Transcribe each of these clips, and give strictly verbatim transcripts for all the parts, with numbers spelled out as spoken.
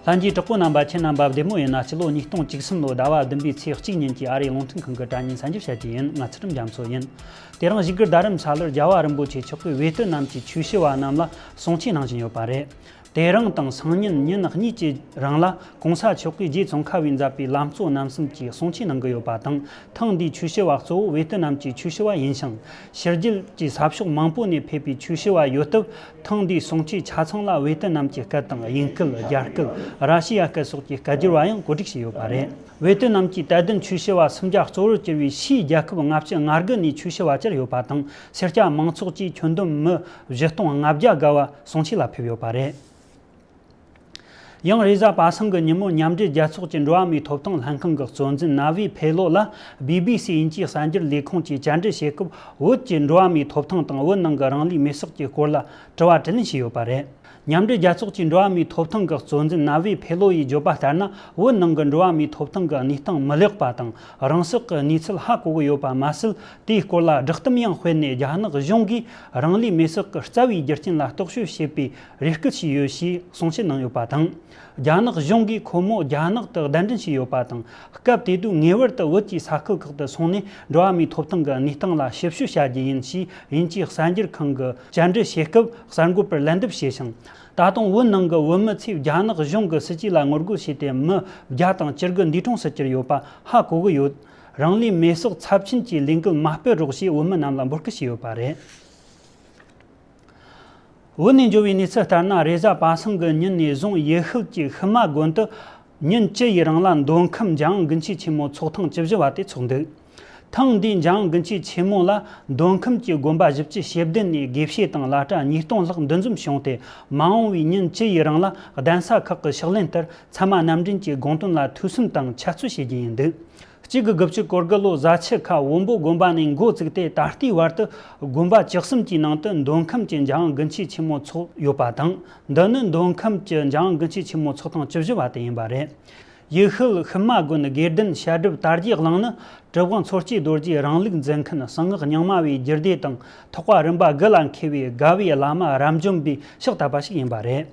ལྷན་རྒྱས་གྲོགས་པོ་རྣམ་པ། ཁྱེད་རྣམ་པ་བདེ་མོ་ཡིན་ན། སྤྱི་ལོ་ཉིས་སྟོང་བཅུ་གསུམ་ལོའི་ཟླ་བ་བདུན་པའི་ཚེས་གཅིག་ཉིན་གྱི་ཨ་རིའི་རླུང་འཕྲིན་ཁང་གི་དྲ་བརྙན་གསར་འགྱུར་བཤད་རྒྱུ་ཡིན། ང་ཚུལ་ཁྲིམས་རྒྱ་མཚོ་ཡིན། དེ་རིང་བཞུགས་སྒར་རྡ་རམ་ས་ལར་རྒྱལ་བ་རིན་པོ་ཆེ་མཆོག་གིས་བོད་དོན་རྣམས་ཀྱི་ཆོས་ཞུ་བ་རྣམས་ལ་གསུང་ཆོས་གནང་བཞིན་ཡོད་པ་རེད། དེ་རིང་དང་སང་ཉིན་ཉིན་གཉིས་ཀྱི་རིང་ལ་གོང་ས་མཆོག་གིས་རྗེ་ཙོང་ཁ་པས་མཛད་པའི་ལམ་གཙོ་རྣམ་གསུམ་གྱི་གསུང་ཆོས་གནང་གི་ཡོད་པ་དང་། ཐེངས་འདིའི་ཆོས་ཞུ་བ་གཙོ་བོ་བོད་དོན་རྣམས་ཀྱི་ཆོས་ཞུ་བ་ཡིན་ཞིང་། ཕྱི་རྒྱལ་གྱི་ས་ཕྱོགས་མང་པོ་ནས་ཕེབས་པའི་ཆོས་ཞུ་བ་ཡོད་སྟབས། ཐེངས་འདིའི་གསུང་ཆོས་ཆ་ཚང་ལ་བོད་དོན་རྣམས་ཀྱི་སྐད་དང་། དབྱིན་སྐད། རྒྱ་སྐད། ར་ཤི་ཡ་སྐད་སོགས་ཀྱི་སྐད་སྒྱུར་བ་ཡང་བཀོད་སྒྲིག་བྱས་ཡོད་པ་རེད། བོད་དོན་རྣམས་ཀྱི་དད་ལྡན་ཆོས་ཞུ་བ་སུམ་བརྒྱ་གཙོ་བོར་གྱུར་བའི་ཕྱིའི་རྒྱལ་ཁབ་ལྔ་བཅུ་ང་དགུ་ནས་ཆོས་ཞུ་བ་བཅར་ཡོད་པ་དང་། སེར་སྐྱ་མང་ཚོགས་ཀྱིས་ཁྱོན་བསྡོམས་མི་བཞི་སྟོང་ལྔ་བརྒྱ་བརྒལ་བ་གསུང་ཆོས་ལ་ཕེབས་ཡོད་པ་རེད། ཡང་རེས་གཟའ་པ་སངས་ཀྱི་ཉིན་མོ། མཉམ་འབྲེལ་རྒྱལ་ཚོགས་ཀྱི་འགྲོ་བ་མིའི་ཐོབ་ཐང་ལྷན་ཁང་གི་གཙོ་འཛིན་ན་བི་ཕེ་ལོ་ལ་བི་བི་སི་དབྱིན་ཇིའི་གསར་འགྱུར་ལས་ཁུངས་ཀྱིས་བཅར་འདྲི་བྱེད་སྐབས། བོད་ཀྱི་འགྲོ་བ་མིའི་ཐོབ་ཐང་དང་། བོད་ནང་གི་རང་ལུས་མེར་སྲེག་གི་སྐོར་ལ་དྲི་བ་དྲིས་ལན་བྱས་ཡོད་པ་རེད། མཉམ་འབྲེལ་རྒྱལ་ཚོགས་ཀྱི་འགྲོ་བ་མིའི་ཐོབ་ཐང་གི་གཙོ་འཛིན་ན་བི་ཕེ་ལོ་ཡིས་བརྗོད་པ་ལྟར་ན། བོད་ནང་གི་འགྲོ་བ་མིའི་ཐོབ་ཐང་གི་གནས་སྟངས་མི་ལེགས་པ་དང་། རང་སྲེག་གི་གནས་ཚུལ་ཧ་གོ་གི་ཡོད་པ་མ་ཟད། དེའི་སྐོར་ལ་བསྒྲགས་གཏམ་ཡང་སྤེལ་ནས། རྒྱ་ནག་གཞུང་གིས་རང་ལུས་མེར་སྲེག་གི་རྩ་བའི་རྒྱུ་རྐྱེན་ལ་རྟོག་དཔྱོད་བྱེད་པའི་རེ་སྐུལ་བྱས་ཡོད་ཞེས་གསུང་བཤད་གནང་ཡོད་པ་དང་། རྒྱ་ནག་གཞུང་གིས་ཁོ་མོ་རྒྱ་ནག་ཏུ་གདན་འདྲེན་བྱས་ཡོད་པ་དང་། སྐབས་དེ་དུས་ངེས་པར་དུ་བོད་ཀྱི་ས་ཁུལ་ཁག་ཏུ་སོང་ནས་འགྲོ་བ་མིའི་ཐོབ་ཐང་གི་གནས་སྟངས་ལ་ཞིབ་དཔྱོད་བྱ་རྒྱུ་ཡིན་ཞེས་དབྱིན་ཇིའི་གསར་འགྱུར་ཁང་གིས་བཅར་འདྲི་བྱེད་སྐབས་གསར་འགོད་པར་ལན་འདེབས་བྱས་ཤིང་། ད་དུང་བོད་ནང་གི་བོད་མི་ཚོས་རྒྱ་ནག་གཞུང་གི་སྲིད་ཇུས་ལ་ངོ་རྒོལ་བྱས་ཏེ། མི་བརྒྱ་དང་བཅུ་དགུ་འདས་གྲོངས་སུ་གྱུར་ཡོད་པ་ཧ་གོ་གི་ཡོད། རང་ལུས་མེར་སྲེག་ཚབས་ཆེན་གྱི་ལས་འགུལ་མ་སྤེལ་རོགས་ཞེས་བོད་མི་རྣམས་ལ་འབོད་སྐུལ་བྱས་ཡོད་པ་རེད། བོད་ནས་འབྱོར་བའི་གནས་ཚུལ་ལྟར་ན། རེས་གཟའ་པ་སངས་ཀྱི་ཉིན་ནས་བཟུང་ཡུལ་ཤུལ་གྱི་ཤུལ་མ་དགོན་དུ་ཉིན་བཅུ་ཡི་རིང་ལ་མདོ་ཁམས་འཇམ་དབྱངས་མགོན་ཆེན་ཆེན་མོ་ཚོགས་ཐེངས་བཅུ་བཞི་བ་དེ་འཚོགས་འདུག་ཐེངས་འདིའི་འཇམ་དབྱངས་མགོན་ཆེན་ཆེན་མོ་ལ་མདོ་ཁམས་ཀྱི་དགོན་པ་བཞི་བཅུ་ཞེ་བདུན་ནས་དགེ་བཤེས་དང་བླ་གྲྭ་ཉིས་སྟོང་ལྷག་འདུ་འཛོམས་བྱུང་སྟེ། མ་འོངས་པའི་ཉིན་བཅུ་ཡི་རིང་ལ་གདན་ས་ཁག་གི་ཕྱག་ལེན་ལྟར། ཚད་མ་རྣམ་འདྲེན་གྱི་དགོངས་དོན་ལ་ཐོས་བསམ་དང་འཆད་རྩོད་བྱེད་རྒྱུ་ཡིན་འདུག་གཅིག་དགུ་དགུ་བཅུ་གོ་དགུ་ལོ་གཟའ་ཆུ་ཁ་བོན་པོ་དགོན་པ་ནས་འགོ་བཙུགས་ཏེ། ད་ལྟའི་བར་དུ་དགོན་པ་བཅུ་གསུམ་གྱི་ནང་དུ་མདོ་ཁམས་ཀྱི་འཇམ་དབྱངས་མགོན་ཆེན་ཆེན་མོ་ཚོགས་ཡོད་པ་དང་། འདི་ནི་མདོ་ཁམས་ཀྱི་འཇམ་དབྱངས་མགོན་ཆེན་ཆེན་མོ་ཚོགས་ཐེངས་བཅུ་བཞི་བ་དེ་ཡིན་པ་རེད། ཡུལ་ཤུལ་ཤུལ་མ་དགོན་དགེ་ལྡན་བཤད་སྒྲུབ་དར་རྒྱས་གླིང་ནི། གྲུབ་དབང་མཚོ་སྐྱེས་རྡོ་རྗེའི་རིང་ལུགས་འཛིན་མཁན་གསང་སྔགས་རྙིང་མ་བའི་རྒྱུད་སྡེ་དང་། ཐེག་པ་རིམ་པ་དགུ་ལ་མཁས་པའི་དགའ་བའི་བླ་མ་རབ་འབྱམས་པའི་ཕྱག་བཏབ་པ་ཞིག་ཡིན་པ་རེད།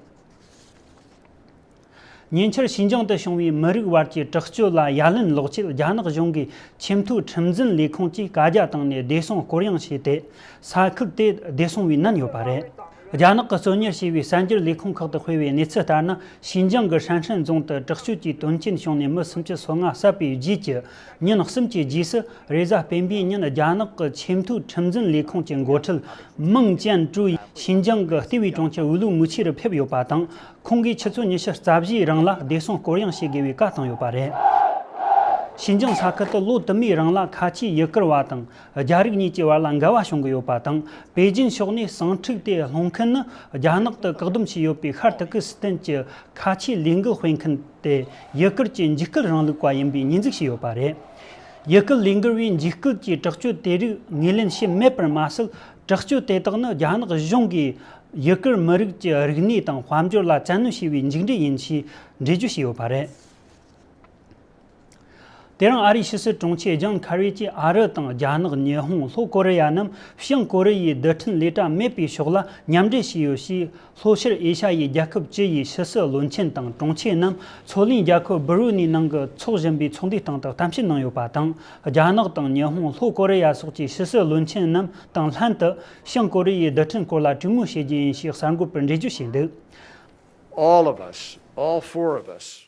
ཉེ་ཆར་ཞིན་ཅང་དུ་བྱུང་བའི་མི་རིགས་དབར་གྱི་དྲག་སྤྱོད་ལ་ཡ་ལན་སློག་ཆེད། རྒྱ་ནག་གཞུང་གིས་ཆེས་མཐོའི་ཁྲིམས་འཛིན་ལས་ཁུངས་ཀྱིས་བཀའ་རྒྱ་བཏང་ནས་བདེ་སྲུང་སྐོར་གཡེང་བྱས་ཏེ། ས་ཁུལ་དེ་བདེ་སྲུང་བའི་ནན་ཡོད་པ་རེད། རྒྱ་ནག་གིས་བཙོན་གཉེར་བྱས་པའི་གསར་འགྱུར་ལས་ཁུངས་ཁག་ཏུ་སྤེལ་བའི་གནས་ཚུལ་ལྟར་ན། ཞིན་ཅང་གི་ཧྲན་ཧྲན་རྫོང་དུ་དྲག་སྤྱོད་ཀྱི་དོན་རྐྱེན་བྱུང་ནས་མི་སུམ་ཅུ་སོ་ལྔ་བསད་པའི་རྗེས་ཀྱི་ཉིན་གསུམ་གྱི་རྗེས་སུ། རེས་གཟའ་སྤེན་པའི་ཉིན། རྒྱ་ནག་གི་ཆེས་མཐོའི་ཁྲིམས་འཛིན་ལས་ཁུངས་ཀྱི་འགོ་ཁྲིད་མིང་ཅན་ཀྲུའུ་ཡིས་ཞིན་ཅང་གི་ལྟེ་བའི་གྲོང་ཁྱེར་ཝུ་ལུ་མུ་ཆི་རུ་ཕེབས་ཡོད་པ་དང་། ཁོང་གིས་ཆུ་ཚོད་ཉི་ཤུ་རྩ་བཞིའི་རིང་ལ་བདེ་སྲུང་སྐོར་གཡེང་བྱེད་དགོས་པའི་བཀའ་བཏང་ཡོད་པ་རེད། ཞིན་ཅང་ས་ཁུལ་དུ་ལོ་དུ་མའི་རིང་ལ་ཁ་ཆེའི་ཡུ་གུར་བ་དང་རྒྱ་རིགས་གཉིས་ཀྱི་བར་ལ་འགལ་བ་བྱུང་གི་ཡོད་པ་དང་། པེ་ཅིན་ཕྱོགས་ནས་ཟིང་འཁྲུག་དེ་སློང་མཁན་ནི། རྒྱ་ནག་ཏུ་བཀག་སྡོམ་བྱས་ཡོད་པའི་ཤར་ཏུར་ཀི་སི་ཐན་གྱི་ཁ་ཆེའི་ལས་འགུལ་སྤེལ་མཁན་དེ། ཡུ་གུར་གྱི་འཇིགས་སྐུལ་རིང་ལུགས་པ་ཡིན་པའི་ཉེས་འཛུགས་བྱས་ཡོད་པ་རེད། ཡུ་གུར་ལས་འགུལ་བས་འཇིགས་སྐུལ་གྱི་དྲག་སྤྱོད་དེ་རིགས་ངོས་ལེན་བྱས་མེད་པར་མ་ཟད། དྲག་སྤྱོད་དེ་དག་ནི་རྒྱ་ནག་གཞུང་གིས་ཡུ་གུར་མི་རིགས་ཀྱི་རིག་གནས་དང་དཔལ་འབྱོར་ལ་བཙན་གནོན་བྱས་པའི་མཇུག་འབྲས་ཡིན་ཞེས་འགྲེལ་བརྗོད་བྱས་ཡོད་པ་རེད། དེ་རིང་ཨ་རིའི་ཕྱི་སྲིད་དྲུང་ཆེ་ཇོན་ཁ་རི་གྱིས། ཨ་རི་དང་རྒྱ་ནག། ཉི་ཧོང་། ལྷོ་ཀོ་རི་ཡ་རྣམས་བྱང་ཀོ་རི་ཡའི་རྡུལ་ཕྲན་ལས་གྲྭ་མེད་པའི་ཕྱོགས་ལ་མཉམ་འབྲེལ་བྱས་ཡོད་ཞེས། ལྷོ་ཤར་ཨེ་ཤ་ཡའི་རྒྱལ་ཁབ་བཅུ་ཡི་ཕྱི་སྲིད་བློན་ཆེན་དང་དྲུང་ཆེ་རྣམས་མཚོ་གླིང་རྒྱལ་ཁབ་སྦུ་རུ་ནིའི་ནང་གི་འཚོགས་བཞིན་པའི་ཚོགས་འདུའི་སྟེང་དུ་གཏམ་བཤད་གནང་ཡོད་པ་དང་། རྒྱ་ནག་དང་ཉི་ཧོང་། ལྷོ་ཀོ་རི་ཡ་སོགས་ཀྱི་ཕྱི་སྲིད་བློན་ཆེན་རྣམས་དང་ལྷན་དུ་བྱང་ཀོ་རི་ཡའི་རྡུལ་ཕྲན་སྐོར་ལ་གྲོས་མོལ་བྱེད་རྒྱུ་ཡིན་ཞེས་གསར་འགོད་པར་འགྲེལ་བརྗོད་བྱས་འདུག All of us, all four of us,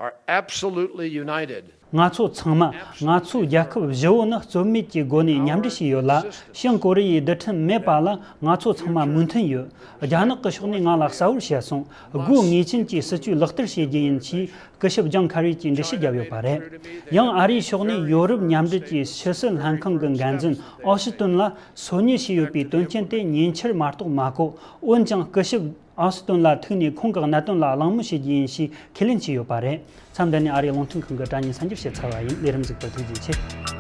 are absolutely united. ང་ཚོ་ཚང་མ། ང་ཚོའི་རྒྱལ་ཁབ་བཞི་བོ་ནི་རྩོད་མེད་ཀྱི་སྒོ་ནས་མཉམ་འབྲེལ་བྱས་ཡོད་ལ། བྱང་ཀོ་རི་ཡའི་རྡུལ་ཕྲན་མེད་པ་ལ་ང་ཚོ་ཚང་མ་མོས་མཐུན་ཡོད། རྒྱ་ནག་གི་ཕྱོགས་ནས་ང་ལ་གསལ་བོར་བཤད་སོང་། དགོས་ངེས་ཅན་གྱི་སྲིད་ཇུས་ལག་བསྟར་བྱེད་རྒྱུ་ཡིན་ཞེས་སྐུ་ཞབས་ཇོན་ཁ་རི་གྱིས་འགྲེལ་བཤད་བརྒྱབ་ཡོད་པ་རེད། ཡང་ཨ་རིའི་ཕྱོགས་ནས་ཡོ་རོབ་མཉམ་འབྲེལ་གྱི་ཕྱི་སྲིད་ལྷན་ཁང་གི་འགན་འཛིན་ཨོ་ཤི་ཏོན་ལ་སོ་ཉུལ་བྱས་ཡོད་པའི་དོན་རྐྱེན་དེ་ཉེ་ཆར་མ་གཏོགས་མ་གོ། འོན་ཀྱང་སྐུ་ཞབས་ཨོ་སི་ཏོན་ལ་ཐུག་ནས་ཁོང་གི་གནད་དོན་ལ་གླེང་མོལ་བྱེད་རྒྱུ་ཡིན་ཞེས་ཁས་ལེན་བྱས་ཡོད་པ་རེད། མཚམས་འདི་ནས་ཨ་རིའི་རླུང་འཕྲིན་ཁང་གི་དྲ་བརྙན་གསར་འགྱུར་བཤད་ཚར་བ་ཡིན། ལས་རིམ་གཟིགས་པར་ཐུགས་རྗེ་ཆེ།